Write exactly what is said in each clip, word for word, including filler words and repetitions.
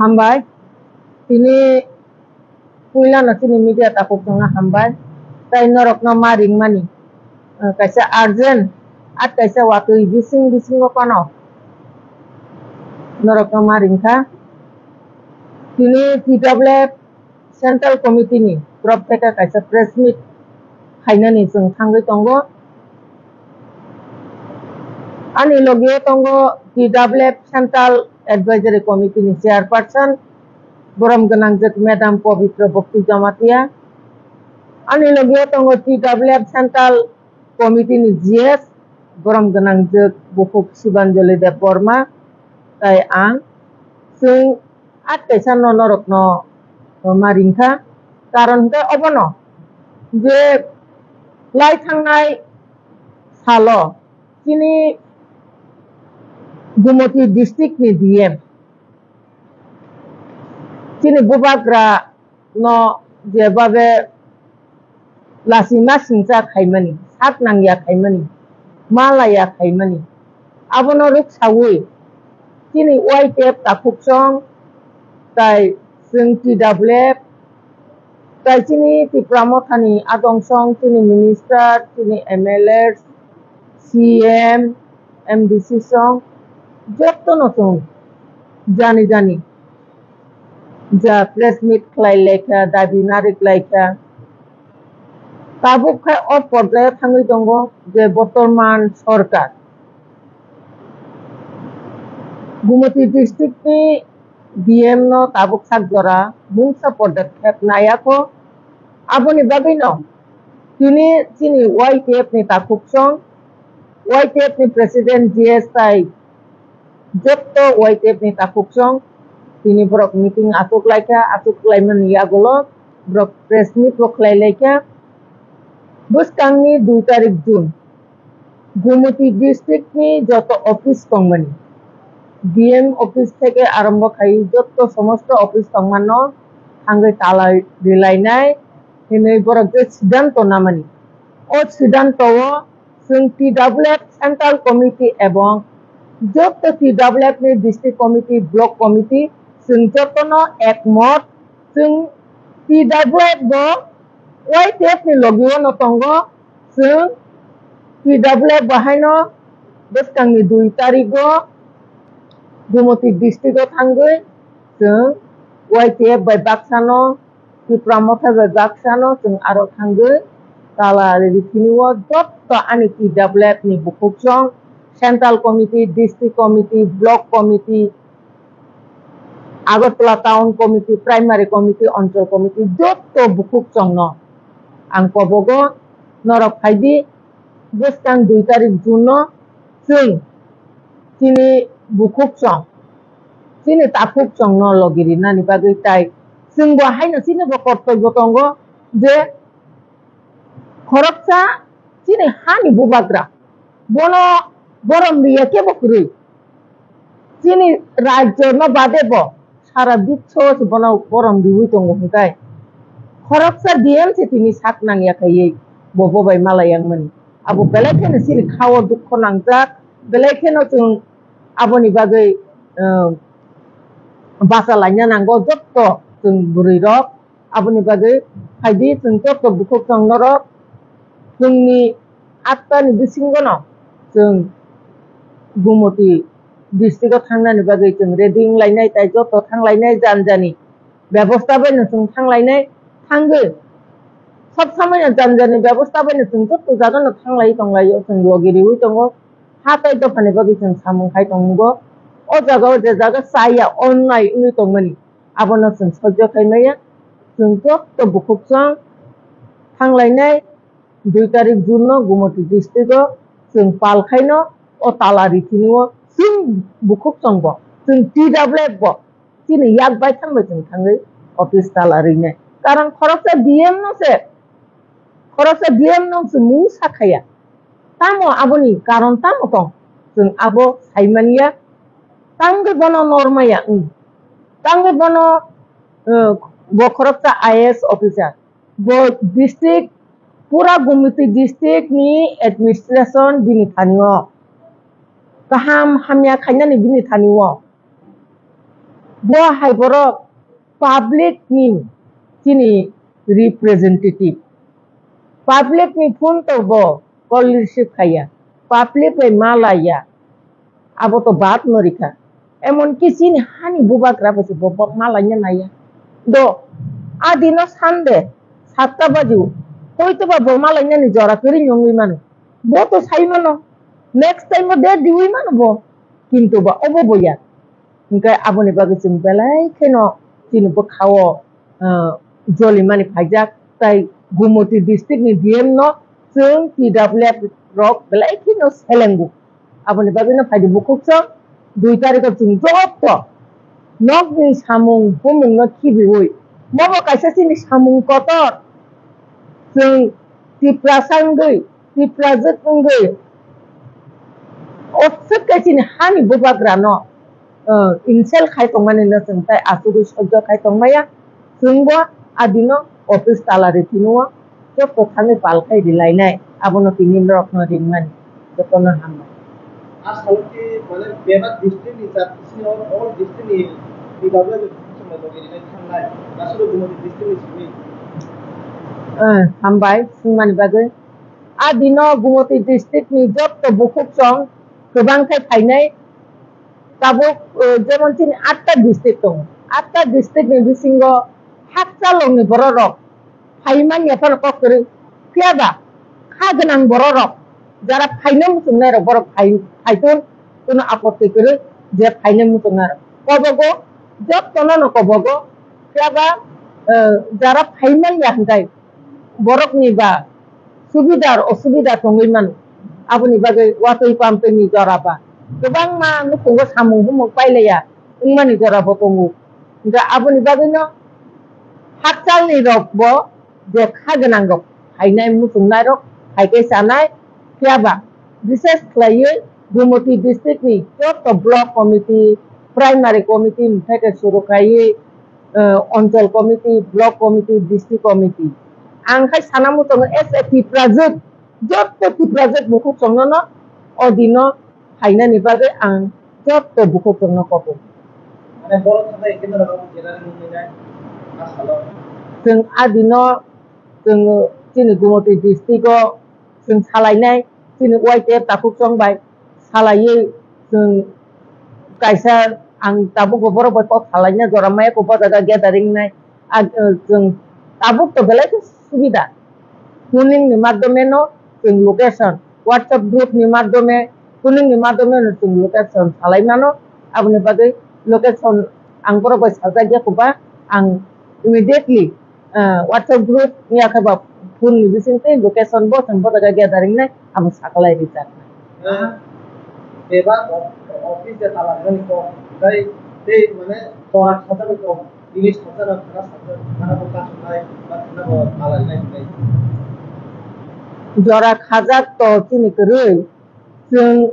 Hambai. Tini puilano chini media takhuk chwngno hambai. Tai norokno ma ringmani, eh, kaisa urgent, at kaisa watwi bising bisingo phano norokno ma ringkha. Tini T W F Central Committee ni torop theke kaisa press meet khainani chwng thangwi tongo. Ani logio tongo T W F Central Advisory Committee ni chairperson, borom gwnangjwk Madam Pabitra Bhakti Jamatia. Ani logio tongo T W F Central Committee ni G S, borom gwnangjwk Bukhuk Sibanjali Debbarma, tai ang. Chwng at kaisa no norokno ma ringkha. Karon hwnkhe obono je lai thangnai salo chini Gumoti district ni D M, chini bubagra no jebabe lasima singcha khaimani, sak nangya khaimani, malaya khaimani, abono rwksawi chini Y T F takhuk chwng tai chwng T W F tai chini Tipra Mothani adong song chini minister, chini M L A, C M, M D C song jotono chwng jani jani ja press meet khlai laikha, dabi narik laikha. Tabuk khe o porjaya thangwi tongo je bortoman sorkar Gumoti district ni D M no tabuk sak jora mungsa podokkhep nayakho. Aboni bagwino tini chini Y T F ni takhuk chwng, Y T F ni president G S tai jotto Y T F ni takhuk chwng tini borok meeting achuk laikha, achuk laimani yagulo borok press meet bo khlai laikha. Bwskangni dui tarik June, Gumoti district ni joto office tongmani, D M office theke arombo khai jotto somosto office tongmano thangwi tala rilainai hinwi borok je siddhanto namani. O siddhanto o chwng T W F Central Committee ebong joto T W F ni District Committee, Block Committee chwng jotono ekmot. Chwng T W F bo Y T F ni logi o no tongo. Chwng T W F bo haino bwskangni dui tarigo Gumoti district o thangwi chwng Y T F bai baksano Tipra Motha bai baksano chwng aro thangwi tala rithini o jotto ani T W F ni bukhuk chwng, Central Committee, District Committee, Block Committee, Agartala Town Committee, Primary Committee, Onchol Committee, jotto bukhuk chwngno ang kobogo norok phaidi bwskang dui tarik June no chwng chini bukhuk chwng, chini takhuk chwngno logi rinani bagwi tai chwngbo haino chinibo kortoibo tongo je khoroksa chini hani bubagra bono borom riya kebo kwrwi. Chini rajyo no bade bo sara biswo se bono borom riwi tongo hwnkhe khoroksa D M se tini sak nangya khaiwi bo bobai mala yangmani. Abo belai kheno chini khao dukho nangjak, belai kheno chwng aboni bagwi, um, bacha laina nango jotto chwng bwrwi rok. Aboni bagwi phaidi chwng jotto bukhuk chwng norok chwngni attani bisingono chwng Gumoti district o thangnani bagwi chwng ready wng lainai, tai jotto thang lainai, jani jani bebosta baino chwng thang lainai, thangwi sob somoino jani jani bebosta baino chwng jotto jagano thang lai tong laio, chwng logi riwi tongo. Ha tai dophani bagwi chwng samung khai tong nugo. O jagao je jaga chaya onnai wngwi tongmani, abono chwng sojjo khai maya. Chwng jotto bukhuk chwng thang lainai dui tarik June no Gumoti district o chwng pal khaino o tala rithini o chwng bukhuk chwng bo, chwng T W F bo chini yak bai thang bai chwng thangwi office tala rinai. Karon khoroksa D M no se, khoroksa D M no se mung sakhaya. Tamo aboni karon tamo tong? Chwng abo saimanya. Tangwi bono normaya wng. Tangwi bono, eh, bo khoroksa I A S officer. Bo district, pura Gumoti district ni administration bini thani o. Kaham hamya khainani bini thani o. Bo hai borok public ni chini representative. Public ni phone to bo call receive khaiya. Public bai ma laiya. Abo to bad no rikha. Emon ki chini hani bubagra bai se bo, bo ma laina naiya. Do, adino Sunday, satta baju, hoito ba bo ma laina ni jora kwrwi nyongwi mano. Bo to sai mano. Next time o date diwi mano bo. Kintu ba obo boya. Hingke aboni bagwi chwng belai kheno chini bwkhao, ah, jolimani phaijak, tai Gumoti district ni D M no chwng T W F rok belai kheno selengo. Aboni bagwi no phaidi bukhuk chwng dui tarikh o chwng joto nokni samung humung no khibiwi, mobo kaisa chini samung kotor, chwng Tiprasa wngwi, Tiprajwk wngwi, o swk khe chini hani bubagrano, uh, insult khai tongmani no chwng tai asugwi sojjo khai tongmaya. Chwngbo adino office tala ri tino, joto thangwi pal khai rilainai, abono tini norokno ringmani. Jotono hambai. A salo ki, mane, bebak district ni jat sini all, all district ni P W D somoi logi rinai thangnai. Aswk Gumoti district ni simi. Eh, hambai, swngmani bagwi. A dino Gumoti district ni joto bukhuk chwng kwbang khai phainai. Tabuk, eh, jemon chini atta district tongo. Atta district ni bisingo hakchalong ni borok rok phai manya phano kok kwrwi. Phiya ba kha gwnang borok rok, jara phaina muchungnai rok, borok phai, phaitun, kuno apotti kwrwi, je phaina muchungnai rok. Kobogo, jotono no kobogo, phiya ba, eh, jara phai manya hwnkhe borok ni ba subidar osubida tongwi mano. Aboni bagwi watwi pamtwi ni jora ba kwbangma nukhungo samung humung pailaiya wngmani jora bo tongo. Hwnkhe aboni bagwino hakchalni rok bo je kha gwnang rok, phainai muchungnai rok, phaikhai chanai, phiya ba bises khlaiwi Gumoti district ni joto block committee, primary committee ni theke suru khaiwi, eh, Anchal committee, block committee, district committee. Ang khai sana muchungo as a Tiprajwk, joto Tiprajwk bukhuk chwngno no o dino phainani bagwi ang joto bukhuk chwngno kobo. Mane borok thangbai khe norok abo jera ni nungwi nai, a salo. Chwng a dino chwng chini Gumoti district o chwng salainai chini Y T F takhuk chwng bai salaiwi chwng kaisa ang tabuk bo borok bai kok salaina jora maya kok bo jaga gathering nai. A, chwng tabuk to belai khe subida. Phoning ni madhyome no chwng location, WhatsApp group ni madhyome, phoning ni madhyome no chwng location salai mano. Aboni bagwi location ang borok bai sajak ya khe ba ang immediately, ah, WhatsApp group ya khe ba phone ni bising twi location bo chwng bo jaga gathering nai abo saklai rijak. Ah, bebak of-, office de tala rwni kok, tei, tei mane tora sajak kok. English khoroksa no khana sakjak, khana bo kasonai, ba khana bo tala rinai hinai. Jora khajak to chini kwrwi, chwng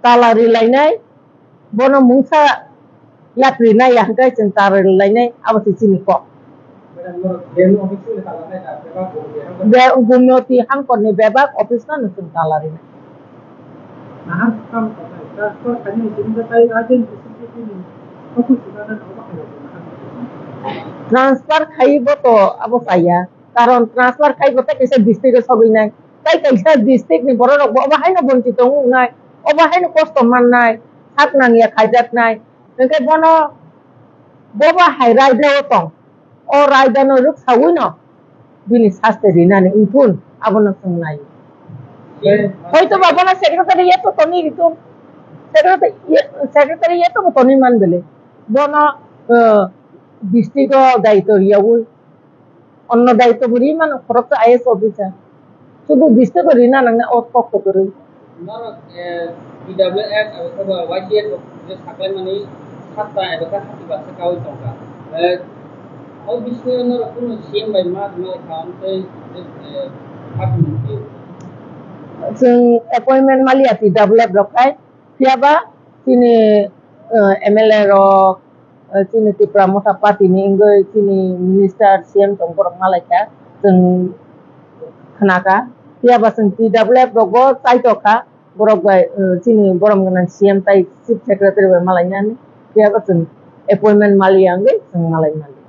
tala rilainai, bono mungsa yapri nai ya hwnkhe chwng tala rilainai, abo se chini kok. Madam, norok D M office ni tala nai na, bebak bo ya. Be-, Gumoti hangkor ni bebak office no chwng tala rinai. Nahar kam kok nai, transfer khainai sini da tai agent sini sini. Transfer khai bo to abo chaya, karon transfer khai bo tai kaisa district o sogwi nai, tai kaisa district ni borok rok bo obo haino bonchi tongo nai, obo haino kosto man nai, sak nang ya khaijak nai, hwnkhe bono bobo hai raida o tong, o raida no rwk sawi no bini saste rinani wngthun abono chwng nai. Hoito ba bono secretary yato toni ritun, secretary, secretary yato bo toni man bele. Bono, eh, district o daito riyawi, onno daito bo ri mano khoroksa I A S officer. Sudu district o rina nangna o kok kwrwi. Norok, eh, P W F abo khe bo Y T F rok je saklaimani satta abo khe hati baksa kaui tongkha. Eh, o bisingo norok kunu C M bai ma rwma kha, amtwi, eh, hapni. Chwng appointment maliya P W F rok khai. Phiya ba chini, eh, M L A rok, eh, chini Tipra Motha Party ni wngwi chini minister C M tong borok malaikha, chwng khnakha. Phiya ba chwng T W F rok bo chaitokha, borok bai, eh, chini borom gwnang C M tai chief secretary bai malainani. Phiya ba chwng appointment maliya wngwi chwng malai mali.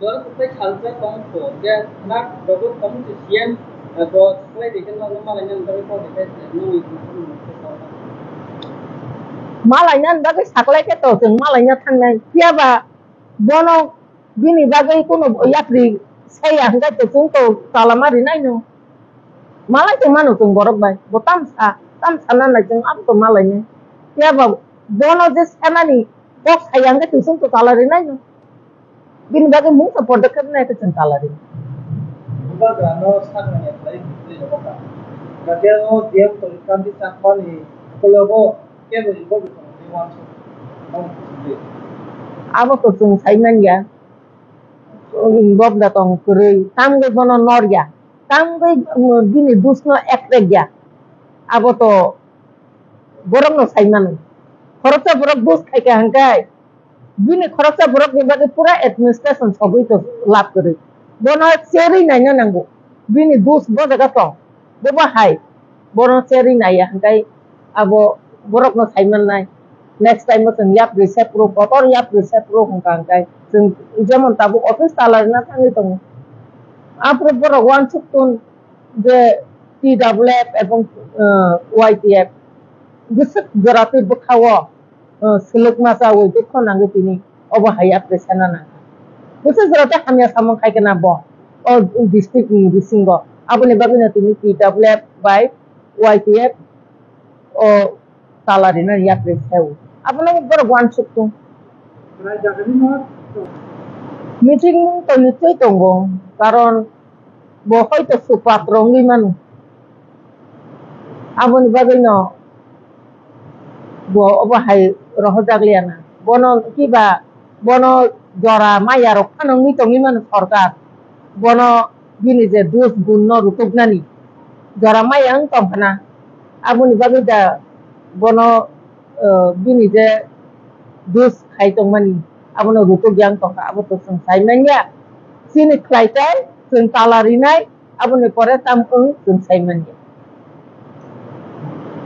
Jora kwplai salsa tong kho, je nak rogo tong si C M, eh, bo saklai de khe nokno malai nang bagwi kok de khe nokni. Malai nang bagwi saklai khe to chwng malai na thangnai. Phiya ba bono bini bagwi kuno yapri saya hwnkhe to chwng to tala ma rinai no. Malai tong mano chwng borok bai. Bo tam sa, tam sana nai chwng abo to malai nai. Phiya ba bono je sanani kok saya hwnkhe to chwng to tala rinai no. Bini bagwi mungsa podokkhep nai khe chwng tala ri. Bubagrano sakni khlai bwtwi rogo ka. Gadiano D M Torik Kanti Chakmani kolobo kebo involve tongwi wansuk. Abo to chwng sai manya. Involve da tong kwrwi. Tamgwi bono norya. Tamgwi, um, bini dusno ekrekya. Abo to borokno sai mano. Khoroksa borok dus khaikha hwnkhe bini khoroksa borokni bagwi pura administration sogwi to lab kwrwi. Bono cherwi naina nango. Bini dus bo jaga tong. Bobo hai. Bono cherwi naiya hwnkhe abo borokno sai mannai. Next time o chwng yapri sepro, kotor yapri sepro hwnkha hwnkhe chwng jemon tabuk office tala rwna thangwi tongo. Aphuru borok uansuk tong je T W F ebong, uh, Y T F bwswk jora twi bwkha-o, uh, swlwk masa wi dukho nangwi tini obo hai yapri sana nangkha. Bwswk jora tei hamya samung khai khna bo o district ni bisingo. Aboni bagwino tini T W F bai Y T F o tala rina yapri sao. Abono borok uansuk tong. Meeting to nichoi tongo, karon bo hoito supat rongwi mano. Aboni bagwino bo obo hai rohorjak liya na. Bono kiba, bono jora maya rok phano wngwi tongwi mano sorkar. Bono bini je dus gun no rutuknani jora maya wng tong khna. Aboni bagwi da bono, eh, bini je dus khai tongmani abono rutuk yang tongkha, abo to chwng sai manya. Chini khlai tai chwng tala rinai, aboni pore tam wng chwng sai manya.